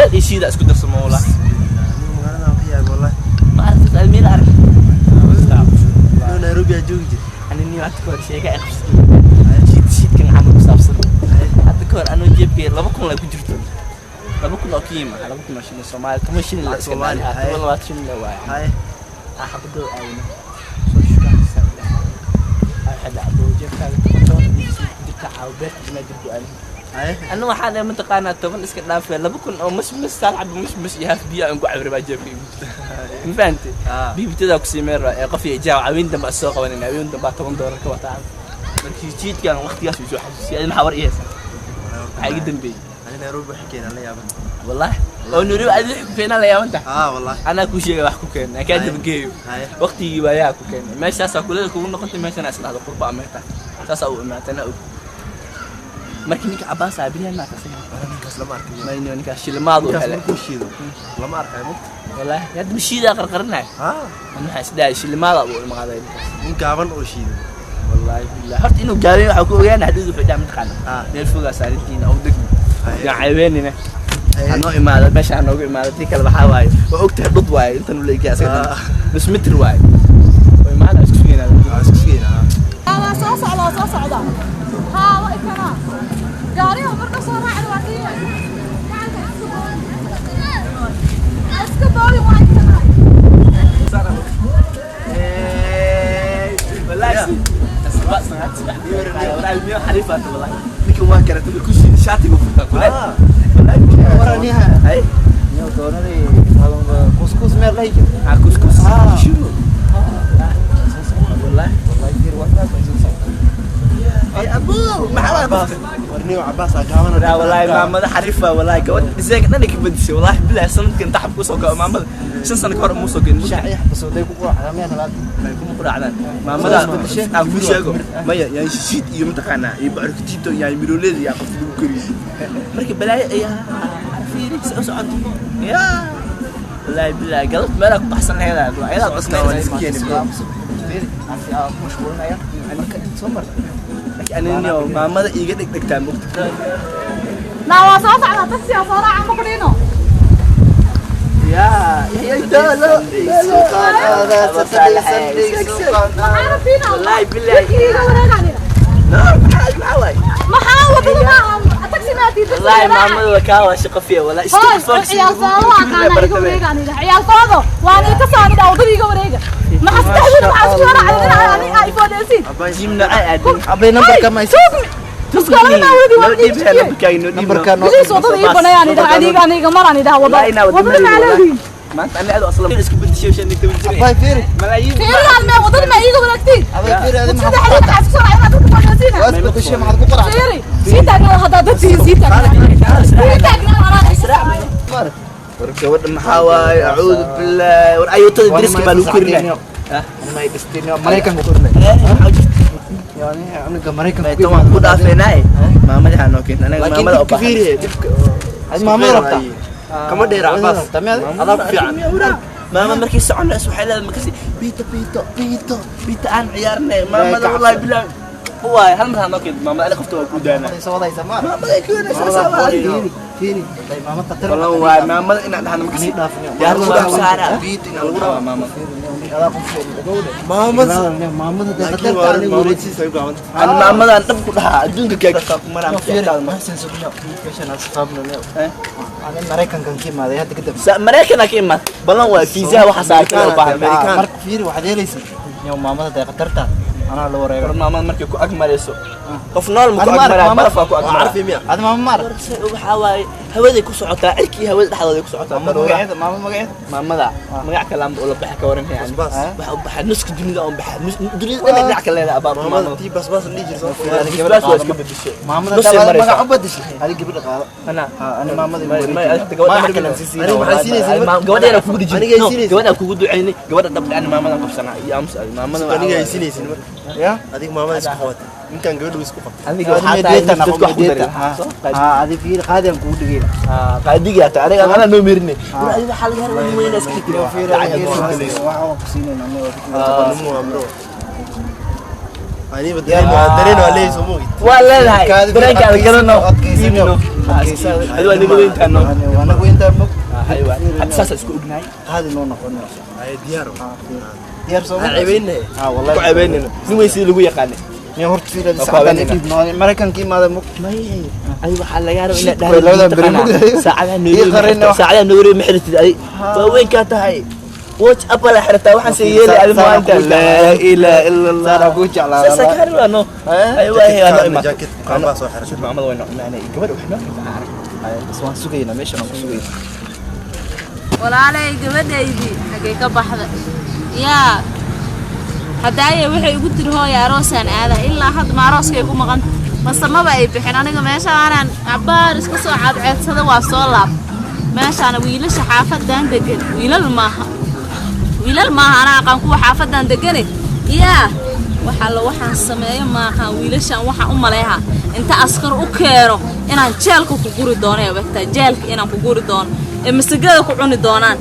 Kuleel iyo shiida isku darsamo wallah. Magaalada waan ka yaabay wallahi. Ma aragtay meel arag? Inuu Nairobi aa joogi jir. Ani niyo hadda kahor sheeka ay qabsatay. Shiid shiidkan camal ku saabsan. Hadda kahor anoo jeebkay 2000 la ku jirto. 2000 oo kiima, 2000 oo shilin Soomaali, 10 shilin la iska Soomaali, dhahay, haye. 10 20 shilin la waaye. Haye. Ah, xabadoo aawna. Soo shukaan saa u dhahay. Waxay dhacdo jeebkaaga 10 ku jirta caaw beerta banaadir go'aan. Haye. Anna waxaa dhahay mataqaanaa 10 iska dhaafee 2000 oo mas mas saal xabo mas mas iyo haaf biyo aan ku cabir baa jeebka igu jirta. Ma fahantay? Ah. Biibitadaa ku sii meel ee qof iyo jaaw haween dambe aan soo qabanin, haween dambe baa $10 ka wataa. Markii jiidkan waqtigaas uu soo xasuusiyay, adi maxaa war ii haysaa? Maxaa iga dambeeyey? Ani Nairobi wax keenan la yaaban. Wallahi oo Nairobi adi wixii ku keenaa la yaaban tahay. Ah wallahi. Anaa kuu sheegay wax ku keenay, aan kaa Haye. dabageeyo. Haye. Waqtigii waayaha ku keenay meeshaasaa kulada kugu noqotay, meeshana is dhahdo qurba ameerta saasaa u imaatay anaa og. Markii ninka Cabaas ah beriyahan maarka asaga. Wala ninkaas lama arkin. Mayno ninkaas shilimaad uu Ninkaas helay. markuu shiido lama arkayo mugta. Wallahi hadda mashiidaa qarqarinaya. Ah. An waxaan is dhahay shilimaada uu imaaday ninkaas. Nin gaaban oo shiido. Wallahi billahi horta inuu gaabay waxaa ku ogaana hadhow wuxuu dhahay mataqaana Ah. meel fogaa saarintiina oo degmo. Haye. Yaan cayweynina. Haye. Hanoo imaado meesha, hanoogu imaado. Tii kale waxaa waaye waa ogtahay dhud waaye intan uu leeyahay asaga dhan. Ah. Nus mitir waaye. Oo imaada isku sugeynaa. Ah, isku sugeynaa. Waa soo socda, waa soo socda. Haa, waa ikanaa gaariga marka soo raacda waa kii gacanta iska booli, iska booli, waa ikanaa. Wallahi والله حريفة والله ninkan waan karatay markuu shiiday shaatiga furtaa kuleel. Ah. Wallahi Waraniha. Hay. Niyo doonadii kuskus meel la jiro. Ah, kuskus. Ah. Shubo. Wallahi. Wallahi fiir wadaas way soo socdaa. Ay abu, maxaa waa Cabaas. Warniyo Cabaas aa gaaban. لا والله maamada xariifa wallahi gabadha design dhan ay ka bedishay wallahi billahi sanadkan taxab ku soo go'ay maamada 5 sano ka hor muu soo gelin. Shaaci xabasooday ku quraacdaa miyaan halaad. May kuma quraacdaan maamada aan kuu sheego maya yaan shishiid iyo mataqaanaa iyo bocorkatiito yaan mirooleeda yaa qofka lagu kariyo marka balaayo ayaa fiiri u socoto yaa wallahi billahi galab meelaa ku baxsan laheedaa ayadaa Socodka waa la iska keeni. Fiir, asi aan ku mashquulinaya. Marka inta soo marta. Laakiin anina maamada iiga dhegdhegtaa mugta. Naa waa soo socda, taxi aa soo raaca ma kudhiino. yaa Maxaa rabtiina? Wallahi billahi. Dadkii iga wareegaanina. Maxaa waay? Maxaa wadada maaha taxi maa tiid? والله maamada waa kaa waa shaqo fiya wallahi. Hoy, ciyaal soodo waa qaana iga wareegaanina, ciyaal soodo waan ii ka soo anida wadada iga wareega. Maxaa saddexdiina maxaa isku raacday inaa ani aa ifoodeysiin? Jimna ay aadin. Abay numberka ma Iskoolada maa wadi waa ii jijiye. Numberka noo. Bilis wadada ii banayaan idhaha aniga aniga maraan idhaha wadada wadada maa leedihiin? Maanta ani aad aslan isku bedeshay 15 jir. Abay fiir. Malaayiin. Fiiraan mee wadada maa iiga wareegtiin? Abay fiir adi maxaa ku saddexdiina quraacdaa? maxaa isku soo raacday inaad dadka foodeysiina? Waa isbedeshay maxaad ku quraacdaa? Fiiri, sii taagnaa haddaa dadtiin, sii taagnaa, sii taagnaa anaa israac. War gabadha maxaa waaye, acuudu billaah, war ayuutada dariska baa lagu korinaya. Anima ay dhisteen Mareykanka ku korinay. Yani aniga Mareykanka Tan waan ku dhaafeenaay maamada ha noo keenta anaga Laakiin maamada oo dhibka baahan. fiiri dhibka. Adi maamada rabtaa? Kama dheera Cabaas. Adaa ku fiican. Maama markii soconayso waxay leedahay markaasi biito biito biito biito aan ciyaarnay maamada wallahi billahi waay hal mar ha noo keento maamada ani qofta waa ku daanaa. Soo wadaysa ma? Maamada ay keenaysaa saa Fiiri, fiiri. Maamada khatar. والله waay maamada inaan dhahno markaasi Ani dhaafniyo. yaar lagu saaraa biito inaan lagu dhaafaa maamada. Adaa qof gowde. Maamada. Maamada Laakiin khatarta waa anigu maamada wareejis. siisa u gaaban. Ani maamadan dhab ku dhahaa adduunka kaa ku maraa. Fiiri, maxsan sugno. Meeshan asxaabna leo. Ani Mareykankan ka imaaday hadda kadib. Mareykanaa ka imaad balan waa fiisaha waxa saarkan u baahan. Amerikaan. Marka fiiri waxaad yeelaysaa. Yow maamada day khatarta. Anaa la wareego. War maamada markay ku ag marayso qof nool ma ku Adi ma ag arag maraa maamada. barafaa ku ag Waa maraa. carfi miya? Adi maama ma arag. Waxaa waaye hawaday ku socotaa cirkii hawada dhexdooday ku socotaa Maamada daruuraha. magaceeda, maamada magaceeda. Maamada magac kale aanba ula baxa ka waran yani. Basbaas. Waxa u baxaa nuska dunida oon baxaa dunida dhan dhinac kale leedahay abaab Maamada maamada. tii basbaas la dhihi jiray soo Adiga Basbaas waa iska bedeshay. Maamada Nusay daa maraysaa. magac u bedeshay. Adiga gabadha qaado. Ana Ha, ani maamada igu may wareejin. may adiga gabadha Magac markii kale aan sii siinaa. Aniga maxaa siinaysaa? Gabadha yar kugu dhijin. Aniga ay siinaysaa. Gabadha kugu duceynay, gabadha dabda ani maamadan qabsanaa iyo aamus adi maamada waxaa Aniga ay waaye. siinaysin marka. Ya? Adiga maamada isku qabatay. Ninkan gabadhu isku qabtay. Adiga Adiga waxaa tahay medeeta nin dadka wax ku medeeta. daray. Soo qaad. Ha, adi fiiri qaadi aan kugu dhigayna. Ah, qaadigaa tahay aniga anaa noo merinay. War adiga waxaa laga rabaa nin weyn iska Iyo fikir. fiiri Lacag adiga aad ku helayso. waxa waan ku siinaynaa. Taqanumo waa bro. Aniba dareen waa leeyahay soo moogid. Waa leedahay dareenkaada garano. Adi waa naga weyntaano. Waa naga weyntaa mog. Aywa, hadda saasa isku ognahay. Qaadi noo noqon. Ay diyaar. Diyaar soo Ha ceebeynay. Ah wallahi. Ku ceebeynayno nin weyn sidii lagu yaqaanay. Ni horta fiirada saacadaan idib noo Mareykanka imaada mog. May ay waxaa laga rabaa inaad Way labadan beri mugdahay. Saacadaha Ii qarina wax. Saacadaha Nairobi ma xiratid adi. Waa weynkaa tahay. Watch up la xirataa waxaan se yeelay adi maanta. Laa ilaaha illa Allah. Saara ku jeclaa. Sasa ka rabaa no. Ay waa hay ano imaad. Jacket qaabaa soo xirashay. Maamada way nocmaanay gabadha wax noo xirtaa arag. Bas waan sugaynaa meeshan aan ku sugaynaa. Walaalay, gabadhaydii xaggay ka baxday? Yaa haddaaye waxay igu tiri hooya aroosaan aada, ilaa hadda ma arooskay ku maqan mase maba ay bixin. Aniga meeshaanaan cabbaar iska soo cadceedsada, waa soo laab. Meeshaana wiilasha xaafadan degan, wiilal maaha, wiilal maaha, anaa aqaan kuwa xaafadan degane. Yaa waxa la waxaan sameeyo maaha. Wiilashan waxaan u maleeha inta askar u keeno inaan jeelka ku guri doono ee wegtaa jeelka inaan ku guri doono ee masagada ku cuni doonaan.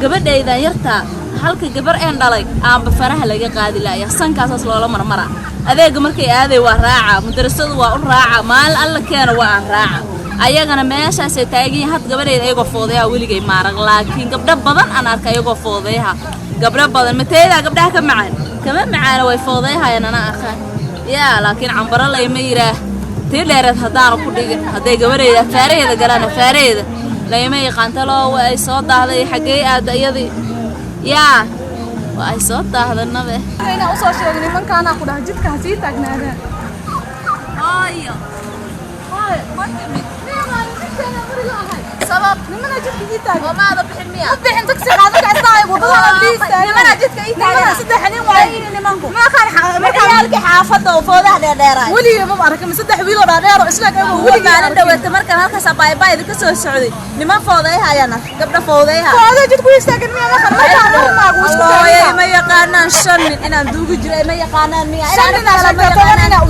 Gabadhaydan yartaa, halka gabar een dhalay aanba faraha laga qaadi laaya, sankaasaas loola marmara. Adeega markay aaday waa raaca, madarasadu waa u raaca, maalin alla keeno waa aan raaca. Ayagana meeshaasay taagan yihiin. Had gabadhayda ayagoo foodeyaha weligay maarag, laakiin gabdho badan aan arka ayagoo foodeyaha. Gabdho badan mateedaa gabdhaha ka macaan kama macaana, way foodeyahayaan, ana aqaan. Yaa laakiin cambaro layma yidhaah tii dheereed haddaanu ku dhigin. Hadday gabadhayda afaaraheeda galaan, afaaraheeda layma yaqaan. Taloo waa ay soo daahday, xaggey aadda iyadii? Yaa waa ay soo daahda nabe. Inaan usoo sheegay nimankaanaa ku dhaha jidka ha sii taagnaadaan. Hooyo, Hooyo, ma timid? Sabab nimana jidka ii taagan. Oo maada bixin miya? Ma bixin, taxi qaadan ka istaagay wadada la istaagay. Nimana jidka ii taagan. Nimana saddex nin waaye. Nimanku Ma aqaan markaan ciyaalkii xaafadda oo foodaha dheerdheeraay. Weligay maba arkin saddex wiil oo dhaadheer oo isla eg. Kuwa Weligay maalin dhaweerta markaan halkaas abaaybaayda ka soo socday, niman foodayhayaan arkay, gabdha foodayha. Foodo jidku istaagan miya? Ma aqaan markaan marmaagu isku Hooyay, taagan. Ma yaqaanaan shan nin inaan duugi jiray? Ma yaqaanaan miya? Shan nin aa sheegtay, toban nin aa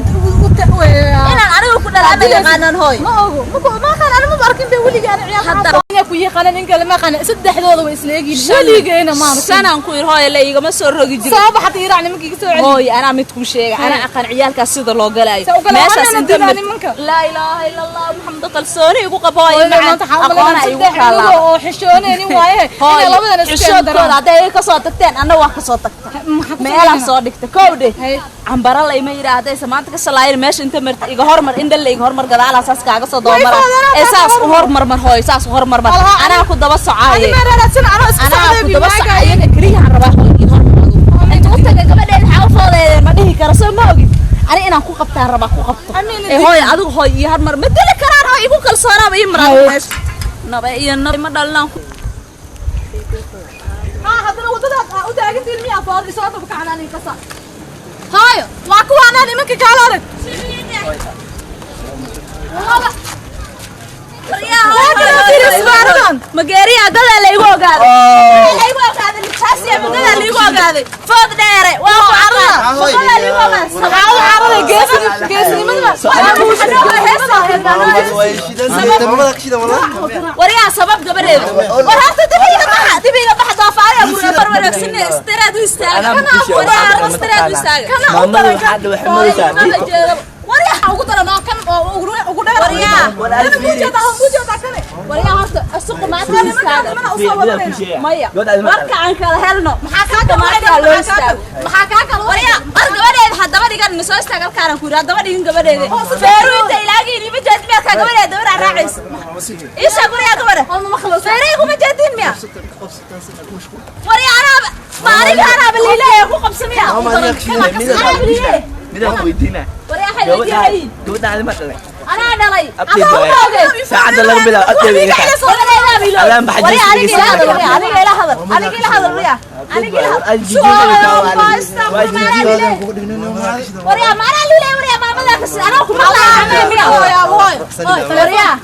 Inaan anigu ku dhalaa ma yaqaanaan hooy. Ma ogo, ma aqaan, ani maba arkin bay weligay ani ciyaal Hadda- xaafadda inay ku yaqaanaan in kale ma aqaan. Saddexdooda way isla egyihiin, weligayna ma arkin. Shanaan ku yir hooy, la igama soo rogi jirin. Soo baxda iraac nimanka iga soo celi. Hooy, anaa mid kuu sheega, anaa aqaan ciyaalkaas sida loo galaayo. Sa u galaayo? Meeshaas Anana inta dilaa mid- nimanka. Laa ilaaha ila Allah Maxamed, kalsooni igu qabo hooy. Hooyada macaan maanta waxaan u aqoona maleynayaa igu saddex kaalaa. cunugo oo xishoonaynin waaye Hooy, inay labadan isku xishoodkooda daraan. Hadday iga kasoo tagteen, anna waa kasoo tagta. Maxaa ku Meelaa sameynaa? Soo dhigta kowdhe. Haye. Cambaro layma yidhaah haddaysa maanta ka salaayin meesha inta marta iga hormar, indhalle iga hormar, gadaalaa saas kaaga soo dabamara. Foodana Ee kaa saas u hormar. Hormarmar hooy, saas u hormarmar. Walaa, anaa ku daba Adi socaaye. ma raadsan anoo iska Anaa socday ku bi daba maagaayo. socayaga keliyahan rabaa hooy ii hormar. Adigu inta u taga gabadheeda xaa u foodeedeen ma dhihi karo, soo ma ogid? Ani inaan ku qabtaan rabaa, ku qabto. Amiin. Ee hooy, adigu hooy ii hormar, ma dili karaan hooy, igu kalsoonaaba ii mar adigu meesha naba iyo naba ma dhalinaan. Haa, haddana waddadaad aa u taagantihiin miyaa food isoo daba kacanaan ii qasa. Haayo, waa kuwaanaa nimanka kaala arag. Waa kana fiiri isbaaradan. Mageeriya gadaa laygu ogaaday, laygu ogaaday nijaasiya, magadaa laygu ogaaday food dheere waa ku carada, magadaa laygu ogaaday. Maxaa u caraday? Geesinimada. Maamada ka shidan wallahi. Waryaa, sabab gabadheeda war horta dibiga baxa, dibiga baxa, doofaaraya guriga bar wareegsan istiraad u istaaga. Anaa ku sheegay, Waryaa, istiraad u istaaga. Maamada waxaa hadda waxay moodaysaa Maba jeedo waryaa. Ugu daran oo kan oo ugu dheer. Waryaa. War ari Kana fiiri. mujeedaa, oo mujeedaa kane. Waryaa, horta asuqu maanta istaaga. Nimana usoo wadanayna. Maya. Gabadha adima Warka aan kala helno. Maxaa kaa kala Maanta loo istaago. Maxaa kaa kala? Waryaa, war gabadheeda haddaba dhigan soo istaag halkaanaan ku yidhi, haddaba dhigin gabadheeda. Feeru inta ilaagiin ima jeedin miyaa gabadheeda dabadhaa raacaysa? Ii sheeg waryaa, gabadha. Feerey kuma jeedin miya? Waryaa, anaaba ma aniga anaaba liileeya ku qabsamiya? Anaaba liileeya. Midaan ku weydiinaa. Waryaa, waxay weydiinayeen. Gabadha adima dhalay. Anaa dhalay. Abteed Adaa waaye. uma ogeed. Saacadda laga bilaabo abteeda iga tahay. Adaan baxay Waryaa, aniga jinsigiisa. ila hadal, waryaa, aniga ila hadal, aniga ila hadal, waryaa, aniga ila hadal. Waa jijiinaysaa, waa jijiin. Waryaa, maanaa liileeya, waryaa, maamadaa kasi anaa kuma maqlaa miya? Waryaa, waryaa.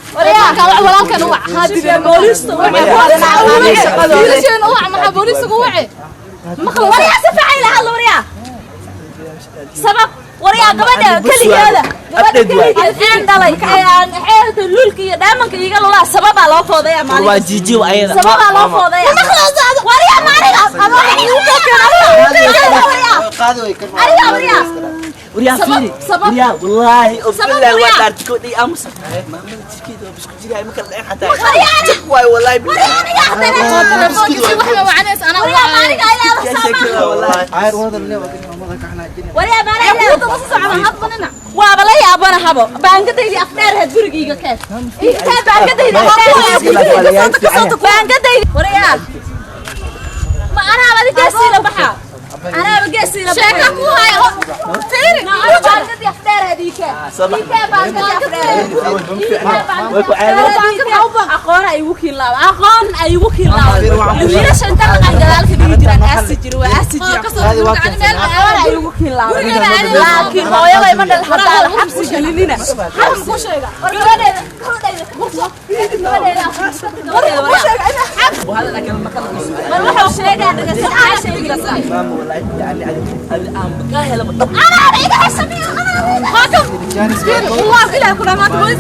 Walaalkan uwac. Hadibee booliistu Wiilasheena uwac, maxaa booliisiga uwace? Waryaa, si fiican ila hadla waryaa. Sabab waryaa gabadha keligeeda, gabadha keligeed aan dhalay ee aan xeelta luulka iyo dhaamanka iiga lulaa, sababaa loo foodaya Waa maalin jijiw ayada. sababaa loo foodaya waryaa. Maaniga Qaadi way kan. aniga waryaa. Waryaa fiiri. Sabab- Waryaa wallaahi oo Sabab billahi waa waryaa. dhaartay koodhay aamusa. Maamada jirkeeda waa bisku jiraa ma kala dhacin xataa. Waryaa. Jig waay wallaahi billahi. Aniga hataa Telefoonkiisi wax ma wacanays anaa waryaa ma aniga ilaa Yaa sheekada wallaahi. Ayr wada leeyahay waa maamada ka xanaajinaya. waryaa ma aniga Ee kuuta ma soo socda hadba nina. Waaba la yaabana habo baangadaydii afdheerheed gurigayga keen intee baangadayda afdheerheed baangadaydi waryaa ma anaaba adi geesiila baxa anaaba geesiila Sheeka ku haya. Fiiri. Baangadii afdheerheed ii keen Soo bax. ii keen baangadii afdheerheed ii keen. Way ku caadeen. Aqoon ay igu kiilaaba, aqoon ay igu kiilaaba. Wiilasha inta dhaqan gadaalka dhigi jiraan aasi jira, waa aasi jira. Aqoon ay igu kiilaaba, laakiin hooyaday ma dhal hadaa la xabsi gelinina. Xaram ku sheega. Gabadheeda, gabadhayda gabadheeda Ku sheega ina. Mar wuxuu sheegaa dhageysa, maxaa sheegaysaa? Maama wallaahi billahi adi aan ka helaba dhab. Anaana iga hesamiyo, anaana. Haakam. Fiiri, wallahi ilaahay ku dhamaatay.